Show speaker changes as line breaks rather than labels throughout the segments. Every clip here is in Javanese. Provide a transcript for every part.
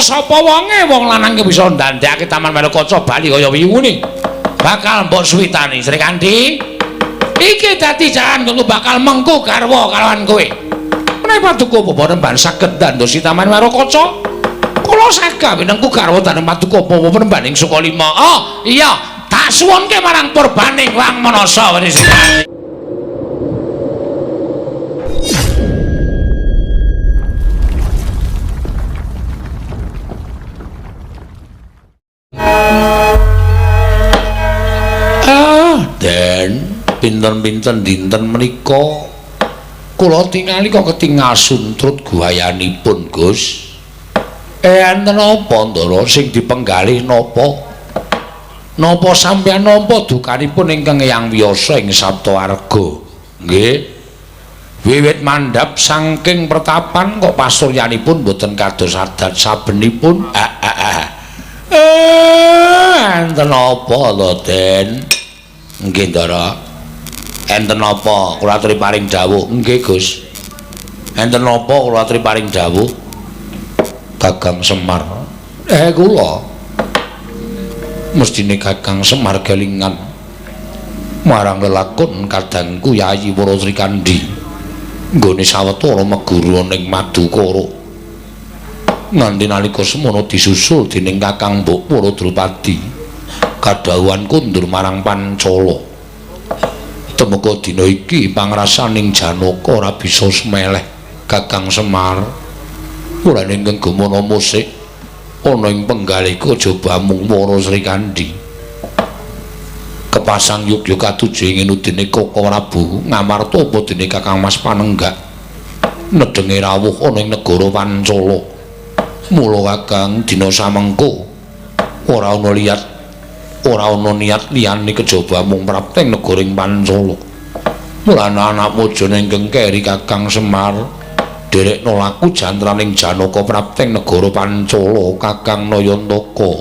sapa wonge wong lanang ki bisa ndandekake Taman Marokaca bali kaya wiwune. Bakal mbok suwitani Srikandhi. Iki dadi jalan nggo bakal mengku garwa kalawan kowe. Menawi paduka Bapak Remban saged ndandosi Taman Marokaca, kula saged winengku garwa dalem paduka Bapak Remban ing Sukalima. Oh, iya, tak suwunke marang purbaning Wang Manasa Srikandhi. Ah, Den, pinten-pinten dinten menika kula tingali kok ketingal suntrut guayanipun, Gus. Enten apa Ndara sing dipenggalih napa? Napa sampeyan nampa dukanipun ingkang Eyang Wiyasa ing Saptawarga? Nggih. Wiwit mandhap saking pertapan kok pasuryanipun boten kados adat sabenipun. Enten apa to, Den? Nggih, Ndara. Enten apa kula aturi paring dawuh? Nggih, Gus. Enten apa kula aturi paring dawuh? Kakang Semar. Kula. Mestine Kakang Semar kelingan marang lelakon kadangku Yayi Wara Srikandhi. Nggone sawetara meguru ning Madukara. Nganti nalika semono disusul dening Kakang Mbok Wara Drupadi. Kadhawuhan kundur marang Pancala. Temeka dina iki pangrasaning Janaka ora bisa semeleh Kakang Semar. Ora ingkang gumana musik ana ing penggalihku kajaba mung Wara Srikandhi. Kepasang yugya katuju ing udine Koko Prabu ngamarta apa dene Kakang Mas Panenggak nedhenge rawuh ana ing negara Pancala. Mula Kakang dina samengko ora ana liat ora ana niat liyane kejaba mung prapteng negara ing Pancala. Mulane anak mujane ingkang keri Kakang Semar derekno laku jantraning Janaka prapteng negara Pancala Kakang Nayantaka.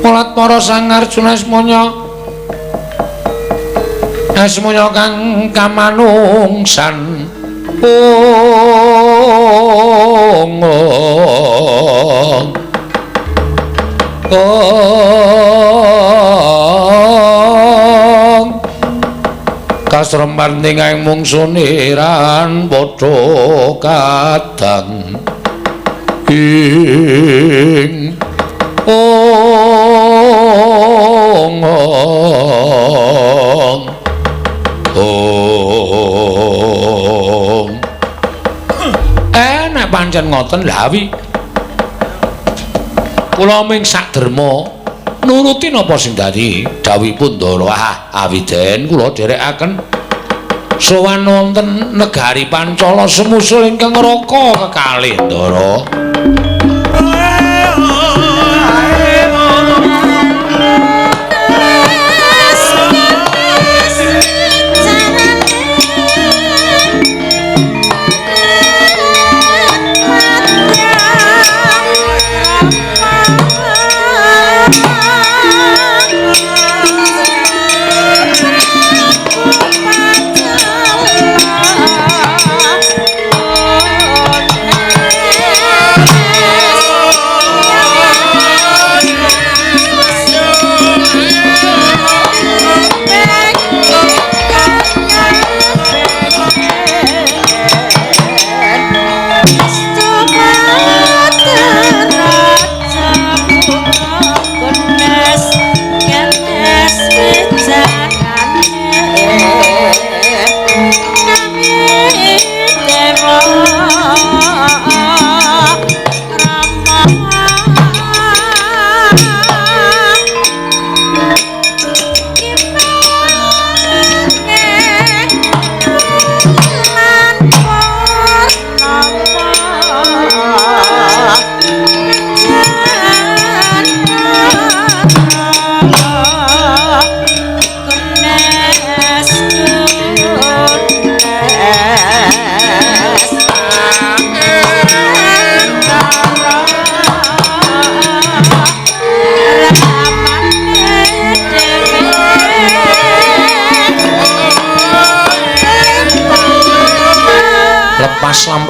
Mulat para Sang Arjuna asmanya asmanya kang kamanungsan. Ong ong kasrempan ing mungsune ran padha kadang ing ong ong ong. Nek pancen ngoten lha wi kula ming sak derma nuruti napa sing dadi dawuhipun Ndara. Ah, awiden kula dherekaken sowan wonten negari Pancala semusul ingkang raka kekalih Ndara.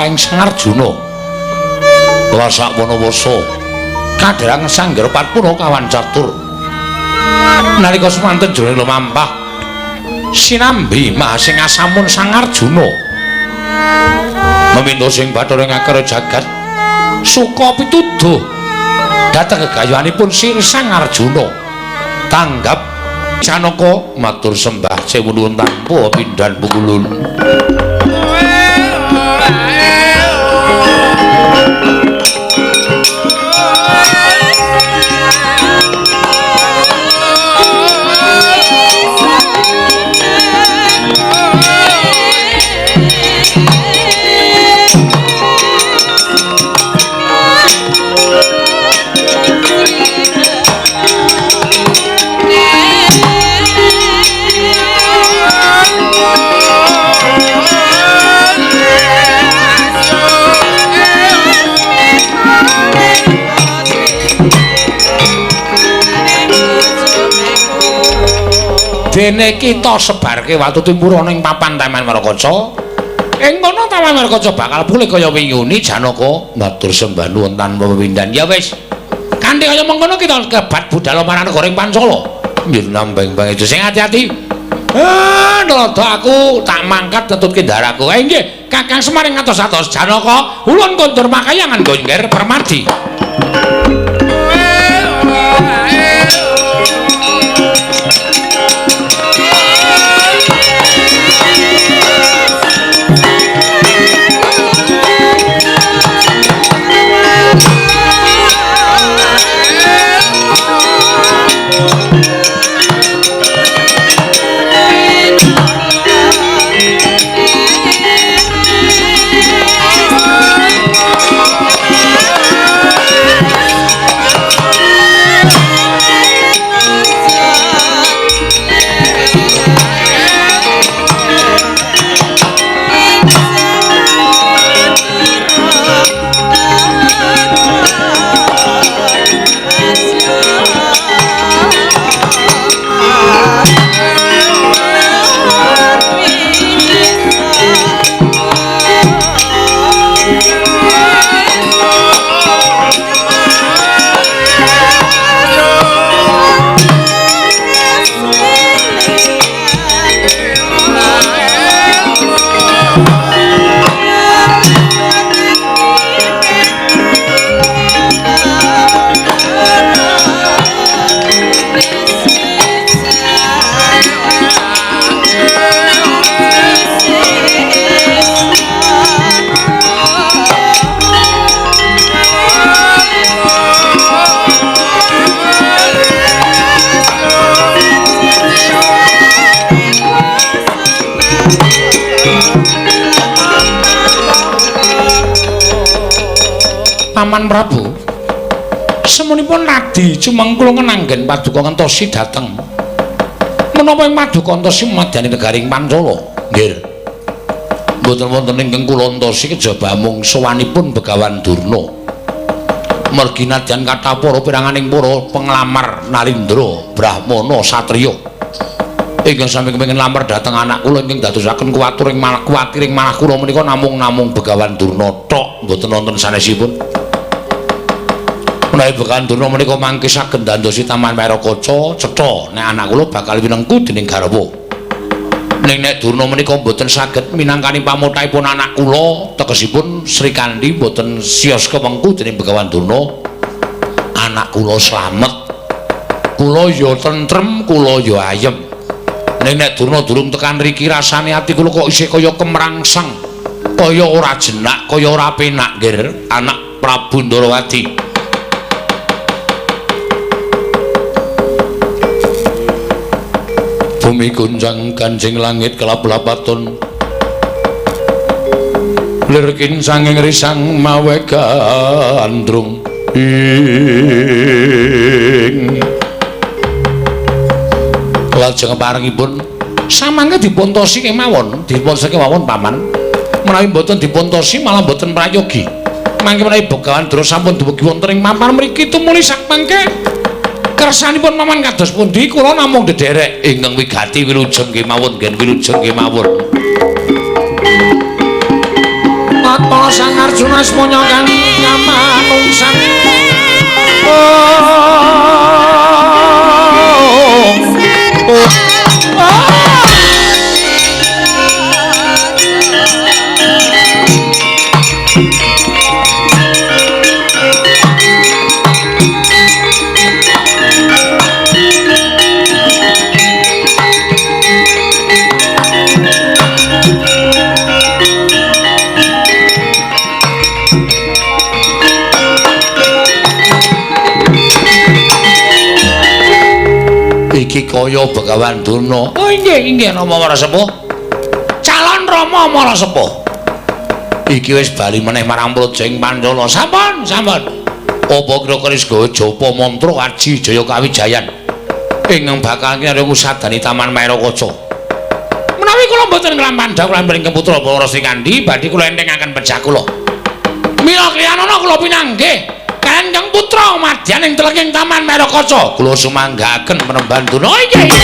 lumampahing Sang Arjuna. Lasak Wanawasa kadherang Sanggar Patpuna kawan catur. Nalika semanten jroning lumampah sinambi maha sing asamun Sang Arjuna meminta sing bathara ing akara jagat suka pituduh dhateng gegayuhanipun Sri Sang Arjuna. Tanggap Janaka matur sembah sewu nuwun tanpa pindhan pukulun. Dene kita sebarke watu timpura ning papan Taman Marakaca. Ing kono Taman Marakaca bakal pulih kaya wiyuni. Janaka matur sembah nuwun tanpa pepindhan. Ya wis. Kanthi kaya mengkono kita kebat budal marang negara ing Pancala. Nggih nambeng pangestu sing ati-ati. Nalada aku tak mangkat tetutke ndaraku. Nggih, Kakang Semar ing atos-atos. Janaka, ulun kondur makayangan Gongger Permadi. Paman Prabu, semunipun Radi Cumengklung nanggen paduka ngentosi dhateng. Menapa ing paduka entosi madyaning negaring Pancala? Nggih. Mboten wonten ingkang kula entosi kejaba mung sowanipun Begawan Durna. Mergi nadyan kathah para piranganing para penglamar Nalindra Brahmana satriya ingkang sami kepengin lamar dhateng anak kula ingkang dadosaken kuwatir ing malah kuwatir ing manah kula menika namung-namung Begawan Durna tok, mboten wonten sanesipun. Menawi Begawan Durna menika mangke saged ndandosi Taman Maerakaca cetha nek anak kula bakal winengku dening garwa. Ning nek Durna menika mboten saged minangkani pamothahipun anak kula, tegesipun Srikandhi mboten sios kemengku dening Begawan Durna, anak kula slamet, kula ya tentrem, kula ya ayem. Ning nek Durna durung tekan riki rasane ati kula kok isih kaya kemrangsang, kaya ora jenak, kaya ora penak nggih anak Prabu Ndarawati. Bumi gunjang ganjing langit kelap-lapaton lir kincanging risang mawe gandrung ing lajeng parengipun samangke dipuntosi kemawon, dipuntosi kemawon paman. Menawi mboten dipuntosi malah mboten prayogi. Mangke menawi Begawan Durna sampun dumugi wonten ing papan mriki tumuli sakmangke kersanipun paman kados pundi kula namung ndederek ingkang wigati wilujeng kemawon, ngen wilujeng kemawon. Kala Sang Arjuna semonya kang kamanungsan. Iki kaya Begawan Durna. Oh inggih, inggih Rama Warasepuh. Calon Rama Warasepuh. Iki wis bali meneh marang Praja ing Pancala. Sampun, sampun. Apa kira keris gawa japa mantra aji jaya kawijayan ingkang bakal kinarya ngusadani Taman Maerakaca. Menawi kula mboten nglampahan dawuh lan ingkang putra Bawa Srikandhi badhe kula entengaken pejah kula. Mila kriyanana kula pinanggih kang putra madyan ing telenging Taman Maerakaca. Kula sumanggaken penemban Durna. Inggih.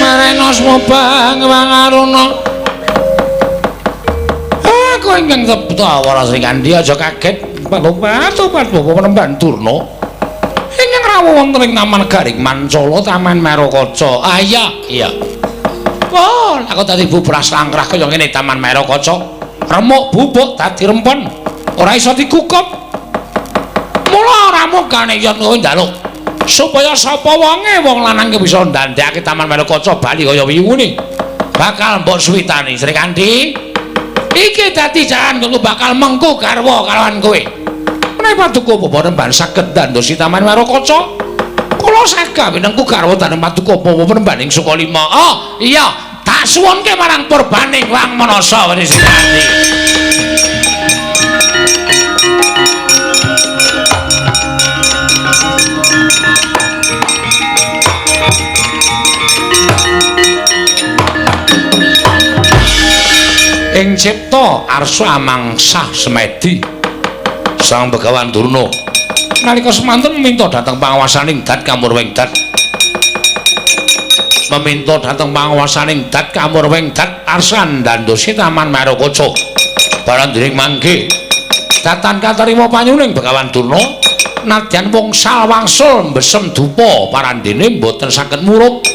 Marena Bang Wangaruna. Aku ingkang tepta Wara Srikandhi aja kaget. Patopat Bapak Penemban Durna. Ingkang rawuh wonten ing Taman Garing Mancala, Taman Maerakaca. Ah iya, iya. Wah, aku dadi bubras langkrah kaya ngene Taman Maerakaca. Remuk bubuk dadi rempon, ora iso dikukup. Mula ramukane yen kowe njaluk supaya sapa wonge wong lanang ki bisa ndandekake Taman Maerakaca bali kaya wiwune. Bakal mbok suwitani Srikandhi. Iki dadi jalan nggo bakal mengku garwa kalawan kowe. Menawi paduka Bapak Remban saged ndandosi Taman Maerakaca, kula saged minengku garwa dalem paduka Bapak Remban ing Sukalima. Oh, iya, tak suwunke marang purbaning Wang Manasa Srikandhi. Ing cipta arsa amangsah semedi Sang Begawan Durna nalika semanten meminta dhateng panguwasaning Dat Kamurwing Dat, meminta dhateng panguwasaning Dat Kamurwing Dat arsa ndandosi Taman Maerakaca. Barang dening mangke datan katarima panyuning Begawan Durna, nadyan wongsal wangsul mbesem dupa parandene mboten saged murup.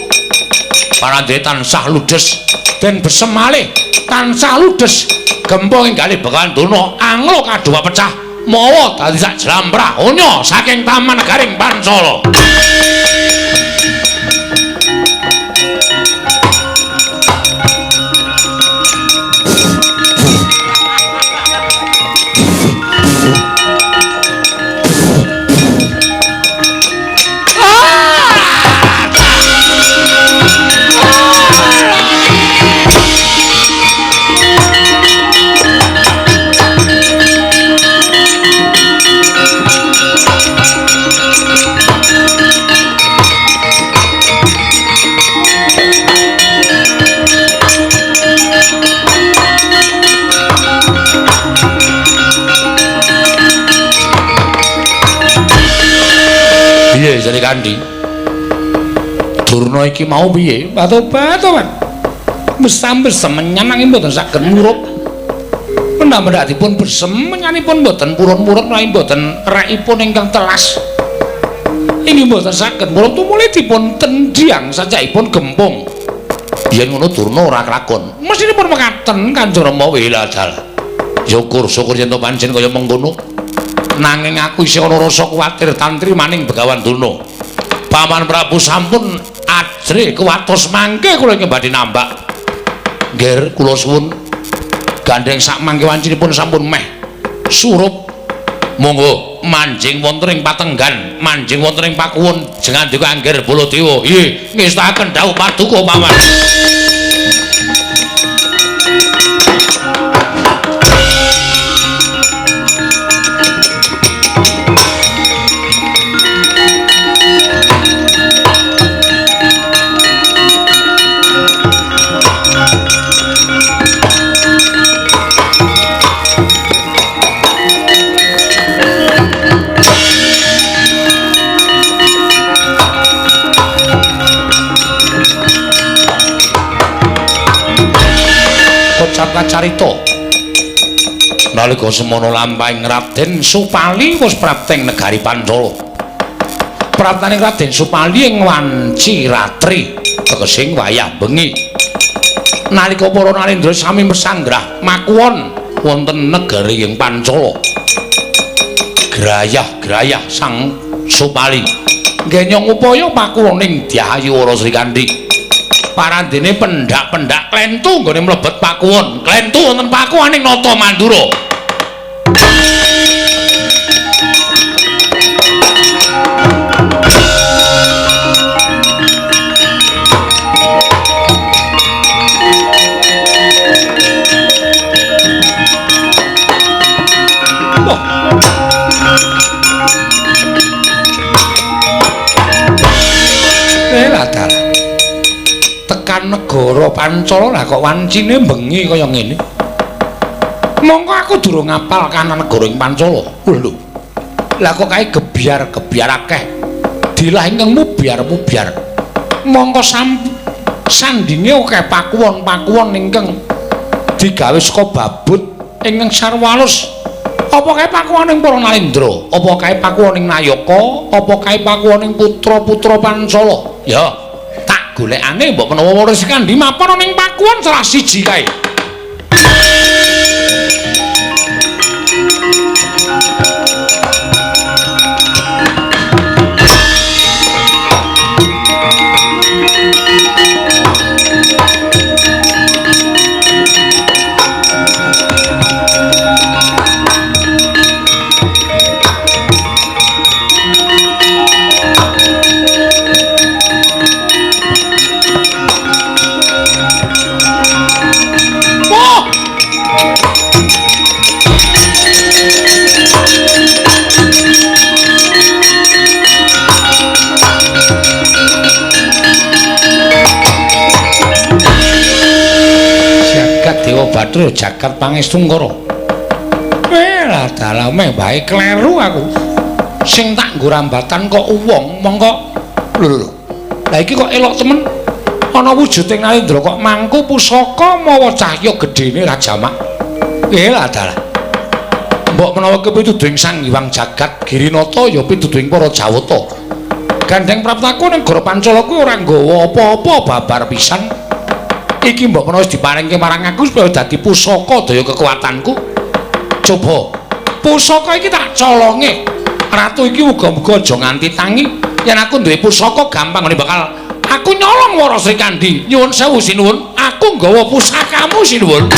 Parandene tansah ludes den besem malih tansah ludes gempung ing galih Begawan Durna anglo kadhuwa pecah mawa dadi sak jlamprah onya saking Taman Garing Pancala. Piye Srikandhi? Durna iki mau piye? Patobat-tobat. Mesam-mesem menyan nanging mboten saged murup. Mendak-mendak dipun besem menyanipun mboten purun-purun menawi mboten rekipun ingkang telas. Inggih mboten saged murup tumuli dipun tendhang sajakipun gempung. Yen ngono Durna ora kelakon. Mestinipun mekaten Kanjeng Rama wiladal. Syukur syukur yen to pancen kaya mengkono. Nanging aku isih ana rasa kuwatir tantri maning Begawan Durna. Paman Prabu sampun Ajrih kuwatos mangke kula ingkang badhe nambak. Nggih, kula suwun. Gandheng sak mangke wancinipun sampun meh surup. Monggo manjing wonten ing patenggan, manjing wonten ing pakuwon jengandika Angger Baladewa. Nggih, ngestakaken dawuh paduka paman. Carita nalika semono lampahing Raden Supali wis prapteng negari Pancala. Praptane Raden Supali ing wanci ratri, tegese wayah bengi. Nalika para narendra sami mesanggrah makuwon wonten negari ing Pancala. Grayah-grayah Sang Supali ngenyong upaya pakuwon ing Dyahayu Wara Srikandhi. Parandene pendak-pendak klentu nggone mlebet pakuwon. Klentu wonten pakuwaning Nata Mandura. Wah. Dalah. Tekan negara Pancala lah kok wancine bengi kaya ngene. Mongko aku durung ngapal kanan negara ing Pancala. Lho. Lah kok kae gebyar-gebyar akeh. Dilah ingkang mubyar-mubyar. Mongko sandinge akeh pakuwon-pakuwon ingkang digawe saka babut ingkang sarwa alus. Apa kae pakuwon ing para Narendra? Apa kae pakuwon ing Nayaka? Apa kae pakuwon ing putra-putra Pancala? Ya. Golekane mbok menawa Wara Srikandhi mapan ning pakuwon salah siji kae. Dewa Bathara jagat pangestungkara. Lah dalame wae kleru aku. Sing tak nggo rambatan kok wong mongko lho lho. Lah iki kok elok temen. Ana wujuding Narendra kok mangku pusaka mawa cahya gedene Rajamak. Lah dalah. Mbok menawa kepituduhing Sang Hyang Jagat Girinata ya pituduhing para Jawata. Gandheng praptaku ning Negara Pancala kuwi ora nggawa apa-apa babar pisan. Iki mbok menawa wis diparingke marang aku supaya dadi pusaka daya kekuatanku. Coba pusaka iki tak colonge. Ratu iki muga-muga aja nganti tangi. Yen aku duwe pusaka gampang ngene bakal aku nyolong Wara Srikandhi. Nyuwun sewu sinuwun, aku nggawa pusakamu sinuwun.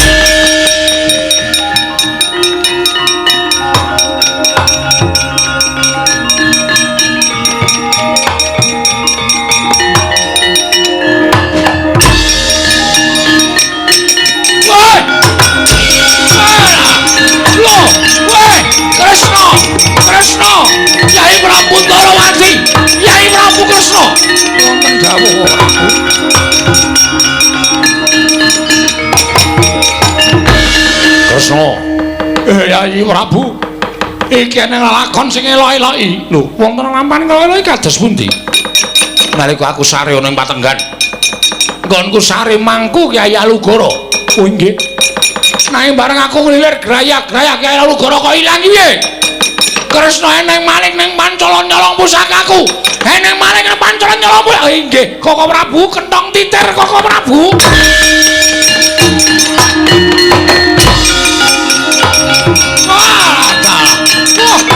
Kresna, Yai Prabu Ndarawati, Yai Prabu Kresna. Wonten dawuh Prabu. Kresna, Yai Prabu, iki ana lakon sing elok-eloki. Lho, wonten lampahan elok-eloki kados pundi? Nalika aku sare ana ing patenggan. Nggonku sare mangku Kyai Alugoro. Oh nggih. Nanging bareng aku nglilir graya-graya Kyai Alugoro kok ilang piye? Kresna eneng maling ning Pancala nyolong pusakaku. Eneng maling ning Pancala nyolong pusakaku. Inggih, Koko Prabu kentong titir Koko Prabu. Wah, wah.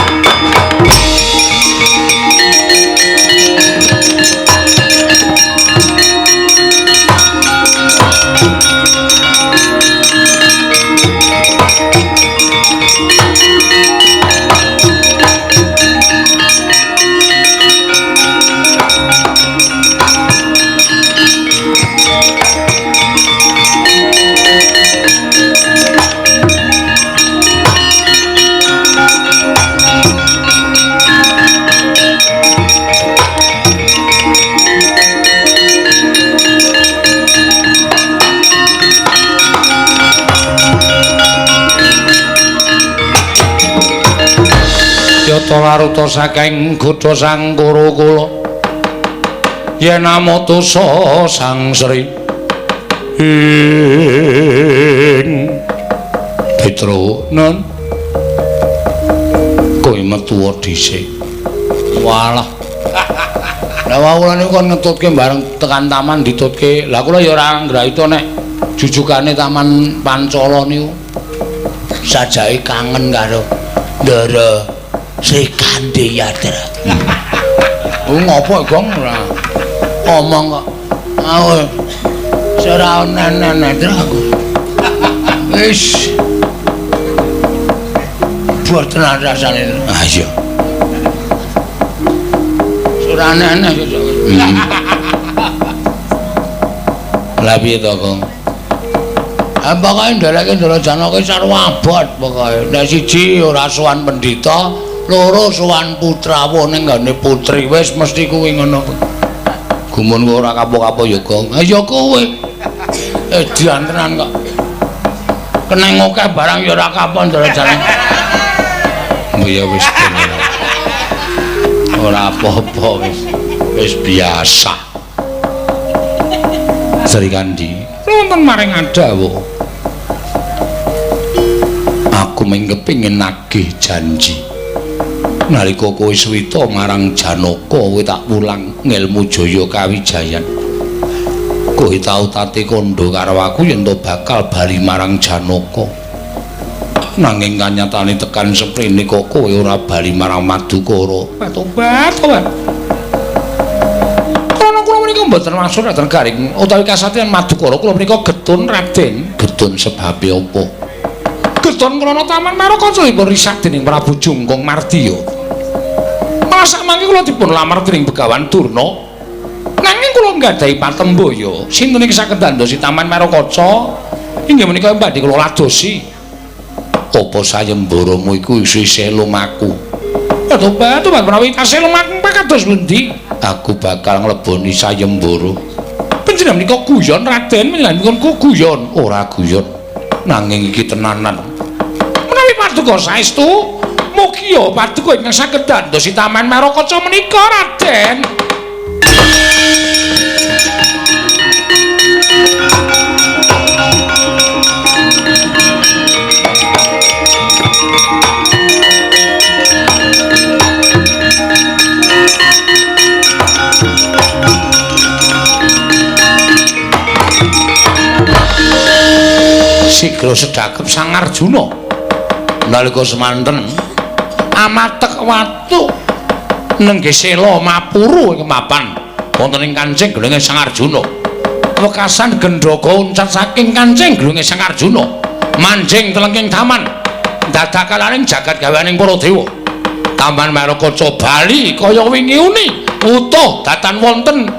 Sarta laruta saking godha sang Kuru-kula yen amutusa Sang Sri ing Petro non kowe metu dhisik. Walah. Lah wau niku kon ngetutke bareng tekan taman ditutke. Lah kula ya ora ngraita nek jujukane Taman Pancala niku
sajake kangen karo Ndara Sri Kandi Yatra.
Oh ngopo Gong ora
omong kok. Aku ora nenen aku. Wis buat tenan rasane.
Ah iya.
Ora aneh-aneh kok.
Lah piye to, Kong?
Ah pokoke ndereke Ndara Janaka sarwa abot pokoke. Nek siji ora sowan pendhita, loro sowan putrawa ning nggone putri wis mesti kuwi ngono.
Gumun ora kapok-kapok ya, Kong.
Ha ya kowe. Edian tenan kok. Keneng akeh barang ya ora kapok Ndara Janaka.
Ya wis bener. Ora apa-apa wis. Wis biasa. Sri Kandi, wonten maring adawuh. Aku mung kepengin nagih janji. Nalika kowe suwita marang Janaka, kowe tak wulang ngelmu Jaya Kawijayan. Kowe tau tate kandha karo aku yen to bakal bali marang Janaka. Nanging kanyatane tekan seprene kok kowe ora bali marang Madukara.
Tobat, tobat.
Krana kula menika mboten maksud Raden Garing utawi kasatriyan Madukara, kula menika getun Raden. Getun sebabe apa?
Getun krana Taman Marokaca dipun risak dening Prabu Jungkung Mardiya.
Malah samangke kula dipun lamar dening Begawan Durna. Nanging kula nggadahi patembaya, sinten ing saged ndandosi Taman Marokaca inggih menika badhe kula ladosi. Apa sayembaramu iku isih lumaku?
Tobat, tobat menawi tasih lumaku kados pundi?
Aku bakal ngleboni sayembara.
Panjenengan menika guyon Raden, panjenengan guyon.
Ora guyon. Nanging iki tenanan.
Menawi paduka saestu, mugia paduka ingkang saged ndandosi Taman Marokaca menika Raden.
Sigra sedhakep Sang Arjuna nalika semanten amatek watu nenggih sela mapuru ing mapan wonten ing kancing glunge Sang Arjuna. Wekasan gendhaga uncat saking kancing glunge Sang Arjuna manjing telengking taman dadakalaning jagat gaweaning para dewa. Taman Marokaca bali kaya wingi uni utuh datan wonten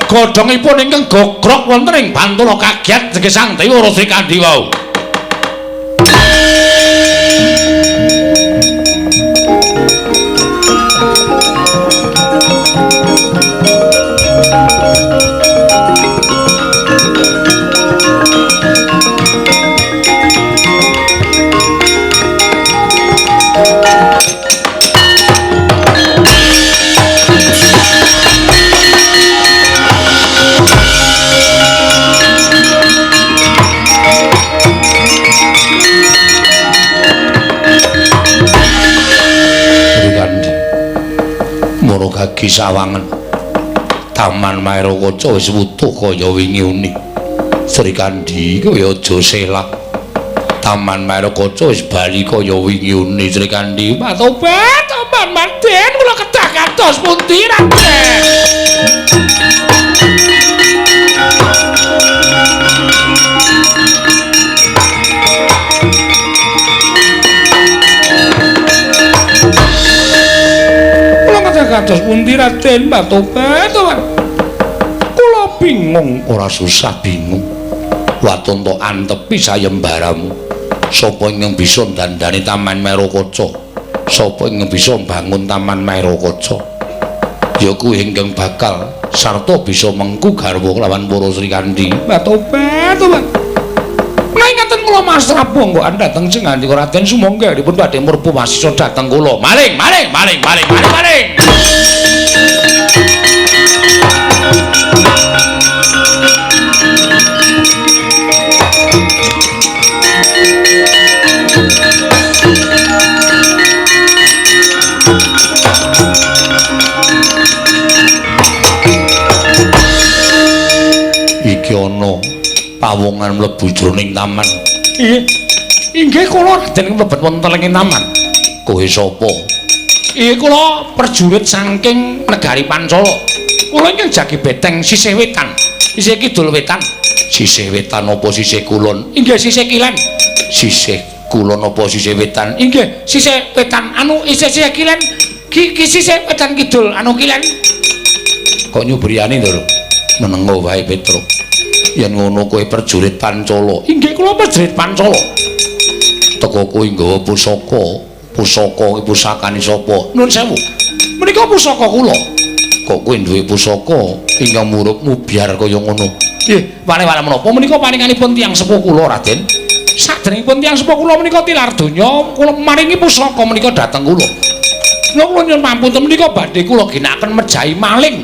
godhongipun ingkang gogrok wonten ing bantala kagiat Sang Dewa Sri Kandi wau. Gagi sawangen Taman Marokaca wis wutuh kaya wingi uni. Sri Kandi kowe aja selak. Taman Marokaca wis bali kaya wingi uni. Sri Kandi,
tobat, tobat Raden, kula kedah kados pundi Raden? Kados pundi Raden? Tobat, tobat.
Kula bingung, ora susah bingung. Waton tok antepi sayembaramu. Sapa ingkang bisa ndandani Taman Marokaca? Sapa ingkang bisa mbangun Taman Marokaca? Ya kuwi ingkang bakal sarta bisa mengku garwa kelawan para Sri Kandi.
Tobat, tobat. Menawi ngaten kula
Astrap bonggokan dhateng sing ngandika Raden sumangga dipun badhe murbu wasisa dhateng kula. Maling, maling, maling, maling, maling, maling. Iki ana pawongan mlebu jroning taman. Nggih. Inggih kula Raden mlebet wonten ing taman. Kowe sapa? Inggih kula prajurit saking negari Pancala. Kula ingkang jagi beteng sisih wetan. Sisih kidul wetan. Sisih wetan apa sisih kulon? Inggih sisih kilen. Sisih kulon apa sisih wetan? Inggih sisih wetan anu isih sisih kilen. Ki sisih wetan kidul anu kilen. Kok nyubriyane, Ndoro? Menengo wae Petruk. Yen ngono kowe prajurit Pancala. Inggih kula prajurit Pancala. Teko kowe nggawa pusaka. Pusaka iki pusakane sapa? Nuwun sewu. Menika pusaka kula. Kok kowe duwe pusaka ingkang murup mubyar kaya ngono? Nggih, wale-wale menapa menika paringanipun tiyang sepuh kula, Raden. Saderengipun tiyang sepuh kula menika tilar donya, kula maringi pusaka menika dhateng kula. Lha kula nyuwun pamunten menika badhe kula ginakaken mejahi maling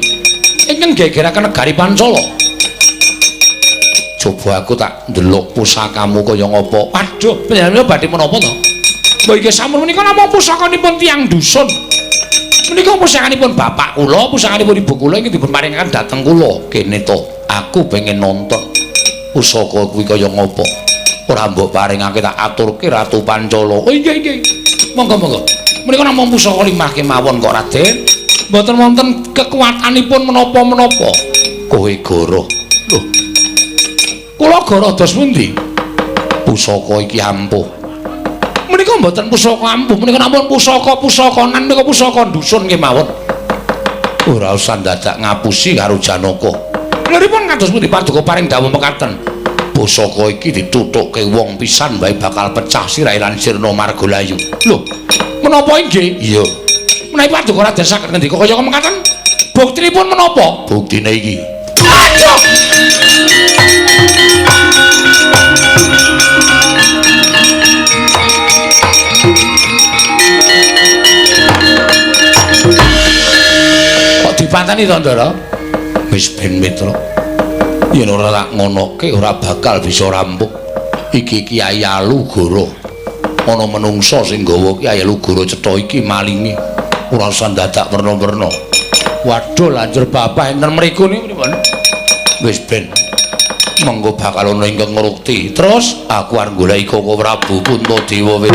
ingkang gegeraken negari Pancala. Coba aku tak ndelok pusakamu kaya ngapa. Waduh, panjenengan badhe menapa to? Mbah iki sampun menika namung pusakanipun tiyang dusun. Menika pusakanipun bapak kula, pusakanipun ibu kula ingkang dipun paringaken dhateng kula. Kene to, aku pengen nonton pusaka kuwi kaya ngapa. Ora mbok paringake tak aturke Ratu Pancala. Oh inggih inggih. Monggo monggo. Menika namung pusaka limah kemawon kok Raden. Mboten wonten kekuatanipun menapa-menapa. Kowe goroh. Lho. Kula goroh dos pundi? Pusaka iki ampuh. Menika mboten pusaka ampuh, menika namung pusaka-pusakanan menika pusaka dusun kemawon. Ora usah dadak ngapusi karo Janaka. Lha pripun kados pundi paduka paring dawuh mekaten? Pusaka iki ditutukke wong pisan wae bakal pecah sirahe lan sirna margalayu. Lho, menapa inggih? Iya. Menawi paduka Raden saged ngendika kaya mekaten, buktinipun menapa? Buktine iki. Aduh! Kok dipateni to, Ndara? Wis ben Mitra. Yen ora tak ngonoke ora bakal bisa rampung. Iki Kyai Alugoro. Ana menungsa sing nggawa Kyai Alugoro cetha iki malinge. Ora usah dadak werna-werna. Waduh, lanjur bapak enten mriku niku pripun? Wis ben. Mengko bakal ana ingkang ngrukti. Terus aku arep goleki Koko Prabu Puntadewa.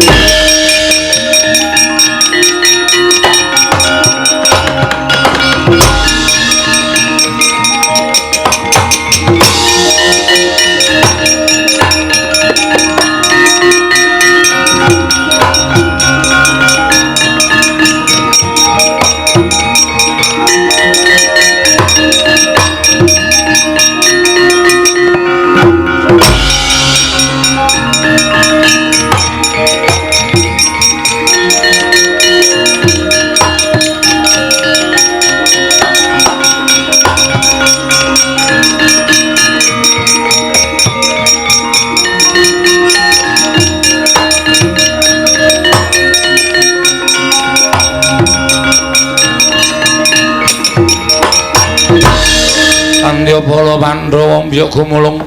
Bala Pandhawa mbyuk gumulung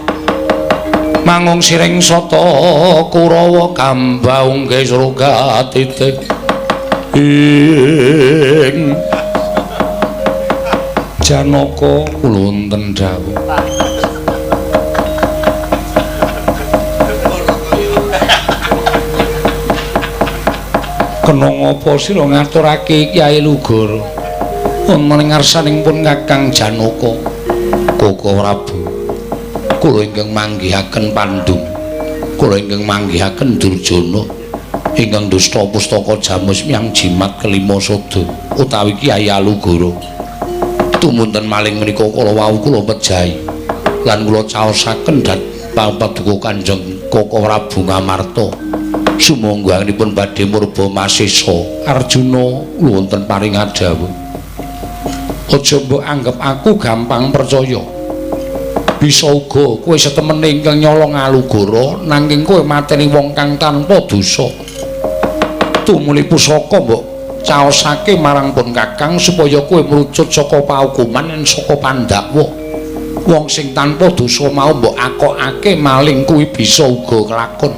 mangung siring sata Kurawa kambaung gesruga titik ing Janaka kula wonten dawuh. Kena ngapa sira ngaturake Kyai Lugur wonten ing ngarsaning pun Kakang Janaka? Koko Prabu, kula ingkang manggihaken Pandum, kula ingkang manggihaken Durjana, ingkang dusta pustaka jamus miyang jimat kelima sada utawi Kyai Alugoro. Tumunten maling menika kala wau kula pejahi lan kula caosaken dhateng paduka Kanjeng Koko Prabu Ngamarta. Sumangga-anipun badhe murba masesa Arjuna wonten paring dawuh. Aja mbok anggep aku gampang percaya. Bisa uga kowe setemene ingkang nyolong Alugoro nanging kowe mateni wong kang tanpa dosa. Tumuli pusaka mbok caosake marang pun kakang supaya kowe mrucut saka paukuman lan saka pandakwa. Wong sing tanpa dosa mau mbok akokake maling kuwi bisa uga kelakon.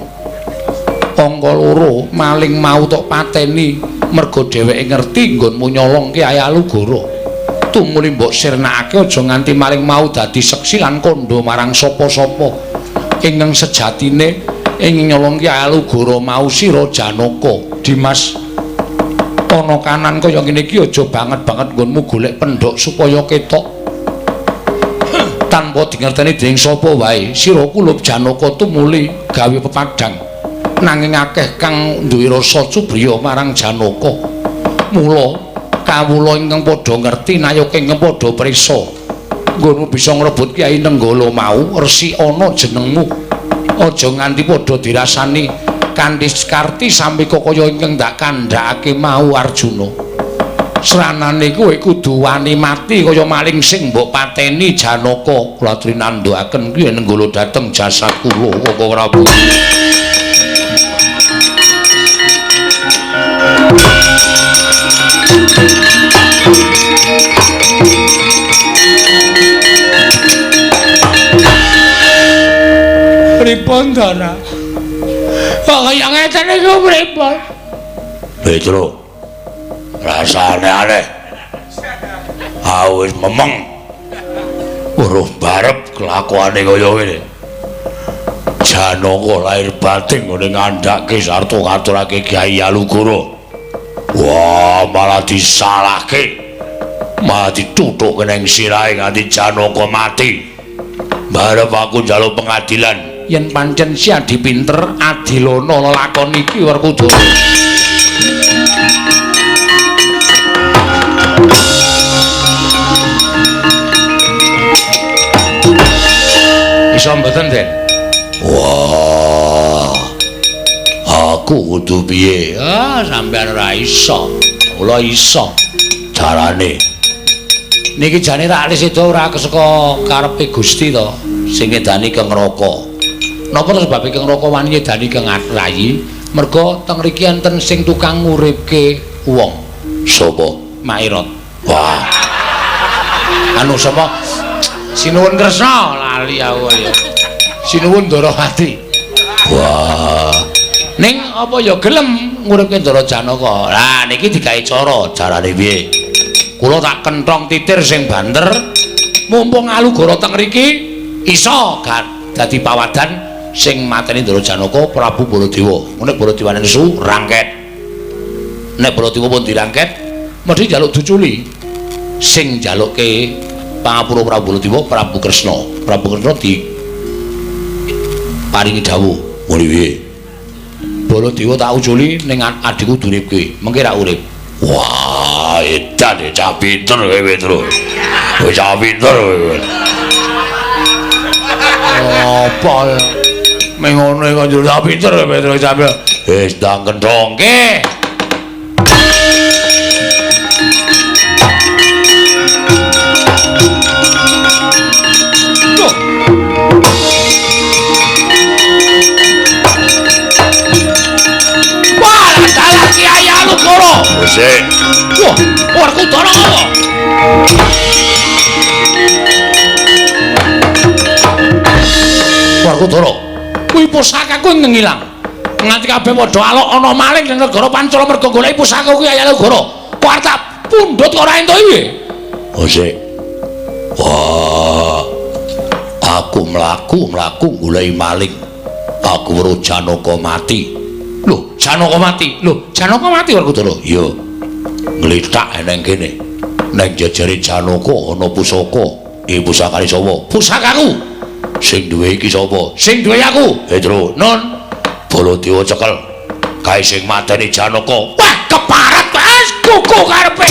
Angka loro, maling mau tok pateni merga dheweke ngerti nggonmu nyolong Kyai Alugoro. Tumuli mbok sirnakake aja nganti maling mau dadi seksi lan kandha marang sapa-sapa. Ingkang sejatine ing nyolong Kyai Alugoro mau sira Janaka. Dimas, ana kanan kaya ngene iki aja banget-banget nggonmu golek pendhok supaya ketok. Tanpa dingerteni dening sapa wae, sira kulup Janaka tumuli gawe pepadhang. Nanging akeh kang duwe rasa cubriya marang Janaka. Mula kawula ingkang padha ngerti nayoka ingkang padha prisa. Nggonmu bisa ngrebut Kyai Nenggala mau resikana jenengmu. Aja nganti padha dirasani kanthi karti samika kaya ingkang dak kandhakake mau Arjuna. Sranane kowe kudu wani mati kaya maling sing mbok pateni Janaka. Kula trinandhakaken Kyai Nenggala dhateng jasad kula Koko Prabu.
Pripun Dara? Kok kaya ngeten iku pripun?
Petro. Rasane aneh. Aku wis memeng. Weruh barep kelakuane kaya ngene. Janaka lahir batin ngene ngandhake sarta ngaturake Kyai Alugoro. Wah, malah disalahke. Malah dituthuk ning sirahe nganti Janaka mati. Barep aku njaluk pengadilan.
Yen pancen si adi pinter adilana lelakon iki Werkudara. Iso mboten, Den?
Wah. Aku kudu piye?
Ah, sampean ora iso. Kula iso.
Carane.
Niki jane rak wis sedo ora saka karepe Gusti to,
sing ngedani ke neraka.
Napa to sebabe Kang Raka wani nyedani Kang Rayi? Merga teng mriki enten sing tukang nguripke wong.
Sapa?
Mairot.
Wah.
Anu sapa? Sinuwun Kresna lali aku ya. Sinuwun Ndorowati.
Wah.
Ning apa ya gelem nguripke Ndara Janaka? Lah niki digawe cara.
Carane piye?
Kula tak kenthong titir sing banter. Mumpung Alugoro teng mriki iso dadi pawadan sing mateni Ndara Janaka Prabu Baladewa. Nek Baladewa nesu
rangket.
Nek Baladewa pun dirangket mesti njaluk duculi. Sing njalukke pangapura Prabu Baladewa Prabu Kresna. Prabu Kresna di paringi dawuh.
Muni piye?
Baladewa tak uculi ning adhiku duripke, mengke ra urip.
Wah, edan cah pinter kowe Petro. Kowe cah pinter kowe.
Apa? Mengono kok njur cah pinter kowe Petro sampe
wis ndang kenthongke.
Wah, dalah Kyai Alugoro.
Wis.
Wah, Werkudara apa? Werkudara, kuwi pusakaku ingkang ilang. Nganti kabeh padha alok ana maling ning negara Pancala merga goleki pusaka kuwi Kyai Alugoro. Kok arep tak pundhut kok ora entuk piye?
Wis. Wah. Aku mlaku-mlaku goleki maling. Aku weruh Janaka mati.
Lho, Janaka mati. Lho, Janaka mati Werkudara.
Iya. Nglithak nang kene. Nang jejere Janaka ana pusaka. Iki pusakane sapa?
Pusakaku.
Sing duwe iki sapa?
Sing duwe aku.
Petro.
Nun.
Baladewa cekel. Kae sing mateni Janaka.
Wah, keparat wis kuku karepe.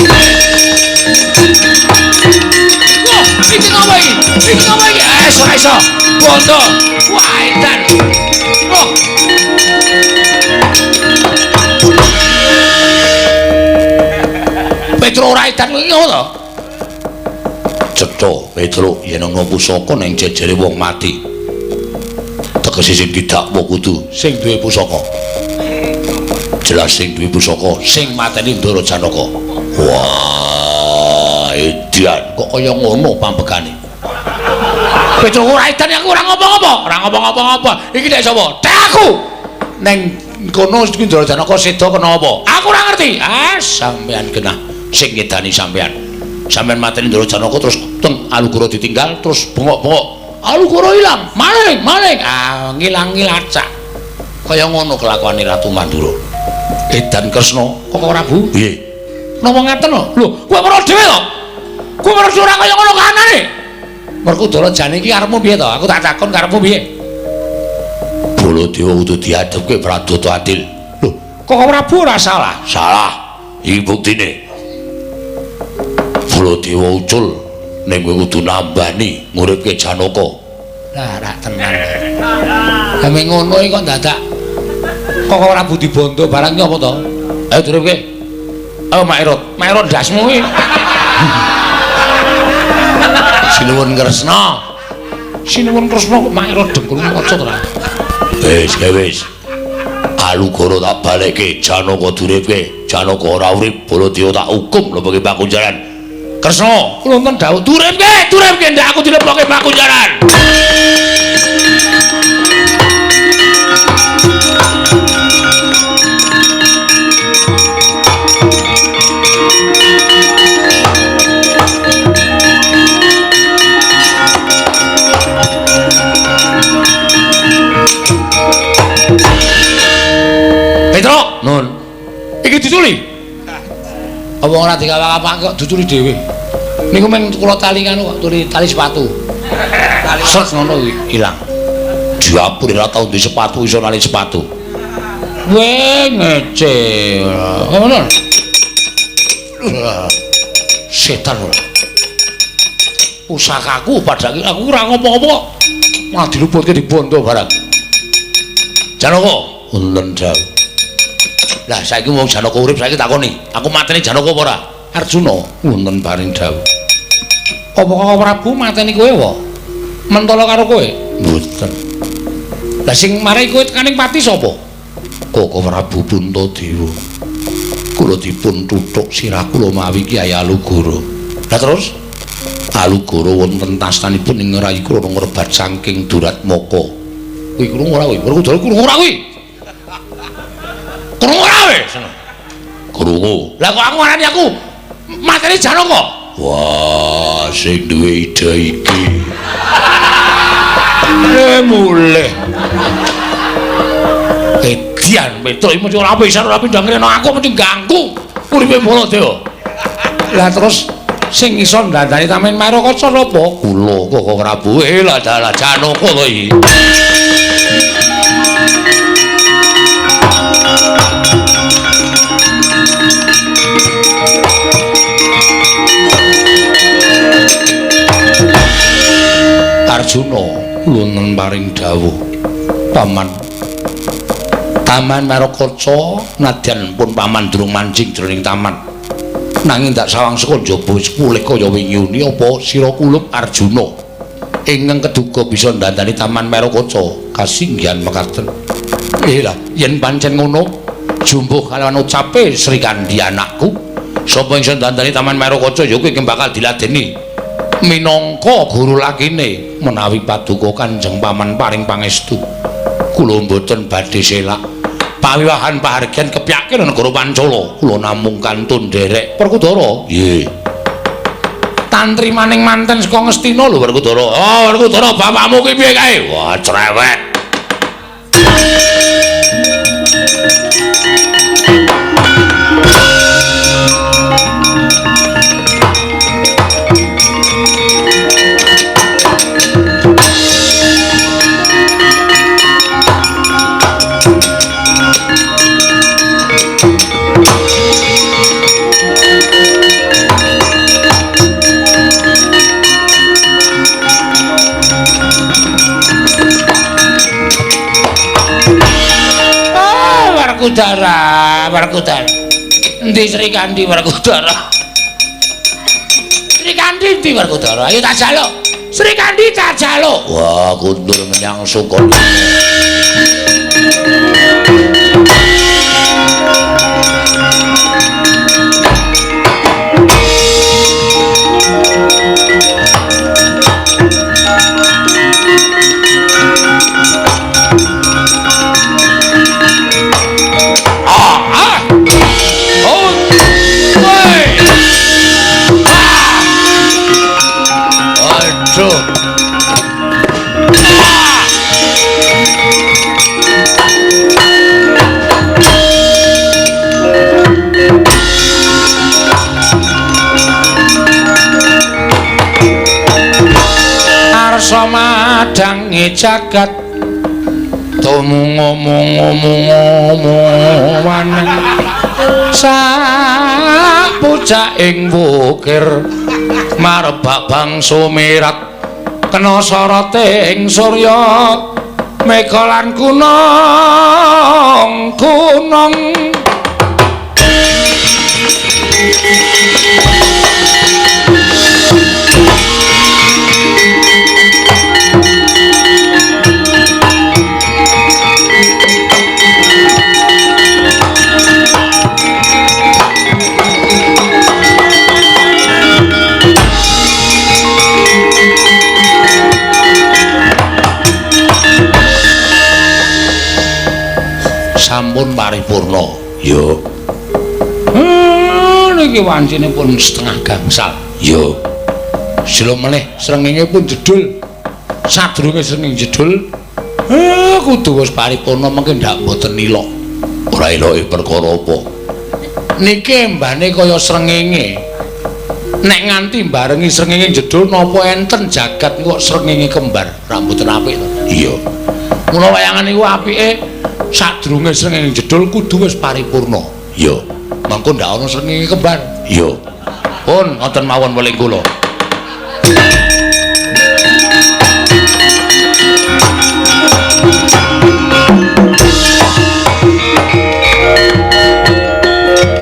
Wah, iki ngapa iki? Iki ngapa iki? Eh, ora iso. Bondo. Wah, edan. Wah. Petro ora edan kuwi ngono to?
Cetha Cetha Petruk yen ana pusaka ning jejere wong mati. Tegese sing didakwa kudu sing duwe pusaka. Jelas sing duwe pusaka sing mateni Ndara Janaka. Wah, edan kok kaya ngono pambegane. Petruk ora edan aku ora ngomong apa, ora ngomong apa-apa. Iki nek sapa? Tek aku. Neng kono Ndara Janaka seda kena apa? Aku ora ngerti. Ah, sampean genah sing ngedani sampean. Sampean mateni Ndara Janaka terus teng Alugoro ditinggal terus bengok-bengok. Alugoro ilang, maling, maling. Ah, ngilangi lacak. Kaya ngono kelakuane Ratu Mandura. Edan Kresna, Koko Prabu. Piye? Napa ngaten lho? Lho, kowe weruh dhewe to? Kowe weruh ora kaya ngono kahanane. Werkudara jane iki karepmu piye to? Aku tak takon karepmu piye? Baladewa kudu diadepke Pradata adil. Lho, Koko Prabu ora salah. Salah. Iki buktine. Baladewa ucul ning kowe kudu nambani nguripke Janaka. Lah rak tenan. Lah meng ngono iki kok dadak Koko Prabu dibondo barang iki apa to? Ayo duripke. Ayo Mak Erot, Mak Erot ndasmu iki. Sinuwun Kresna. Sinuwun Kresna kok Mak Erot dengkul maca to ra? Wis, wis. Alugoro tak balekke, Janaka duripke. Janaka ora urip, Baladewa tak hukum leboke pakunjaran. Kresna, kula wonten dawuh duripke, duripke ndak aku dilebokke pakunjaran. Petruk, nun. Iki diculi. Apa ora dikawak-kawak kok diculi dhewe. Niku men kula tali kanu kok tuli tali sepatu. Tali set ngono kuwi ilang. Diapur ora tau duwe sepatu iso nali sepatu. Weh ngece. Ngono. Setan ora. Pusakaku padha aku ora ngopo-ngopo kok. Malah diluputke dibondo barang. Janaka, wonten dawuh. Lah saiki wong Janaka urip saiki takoni, aku mateni Janaka apa ora? Arjuna, wonten paring dawuh. Apa Koko Prabu mateni kowe apa? Mentala karo kowe? Mboten. Lah sing marai kowe tekaning pati sapa? Koko Prabu Puntadewa. Kula dipun tuthuk sirah kula mawi Kyai Alugoro. Lah terus Alugoro wonten tastanipun ing Rai Krana ngrebat saking Duratmaka. Kuwi krungu ora kuwi? Werkudara krungu ora kuwi? Krungu ora kowe? Krungu. Lah kok aku ngarani aku mateni Janaka? Wah, sing duwe ide iki. Mulih. Edian Petruk iki mesti ora pisan ora pindha ngreno aku mesti ganggu uripe Baladewa. Lah terus sing iso ndandani Taman Marokaca sapa? Kula Koko Prabu. Lah dalah Janaka to iki. Arjuna wonten paring dawuh paman. Taman Marokaca nadyan pun paman durung mancing jroning taman. Nanging ndak sawang saka njaba wis pulih kaya wingi uni apa sira kulup Arjuna ingkang keduga bisa ndandani Taman Marokaca kasinggihan mekaten. Lah yen pancen ngono jumbuh kalawan ucape Sri Kandi anakku sapa iso ndandani Taman Marokaca ya kuwi bakal diladeni minangka guru lakine menawi paduka Kanjeng Paman paring pangestu. Kula mboten badhe selak pawiwahan pahargyan kepyake negara Pancala. Kula namung kantun nderek Werkudara. Nggih. Tantri maning manten saka Ngastina lho Werkudara. Oh Werkudara bapakmu ki piye kae? Wah cerewet. Werkudara, Werkudara. Endi Sri Kandi Werkudara? Sri Kandi.
Ndi Werkudara? Ayo tak jaluk. Srikandhi tak jaluk.
Wah, kundur menyang Sukadana.
Arsa madange jagat tumungu-mungu-mungu sak pucaking wukir marbak bangsa mirat kena soroting surya mega lan gunung gunung.
Sampun paripurna. Ya.
Niki wancine pun setengah gangsal.
Ya.
Sila meneh srengenge pun jedul. Sadurunge srengenge jedul, kudu wis paripurna mengke ndak mboten ilok.
Ora iloke perkara apa?
Niki embane kaya srengenge. Nek nganti barengi srengenge jedul napa enten jagat kok srengenge kembar, ra mboten apik to.
Iya.
Mula wayangan niku apike sadurunge srengenge jedul kudu wis paripurna.
Ya.
Mangko ndak ana srengenge kembar.
Ya.
Pun ngoten mawon weling kula.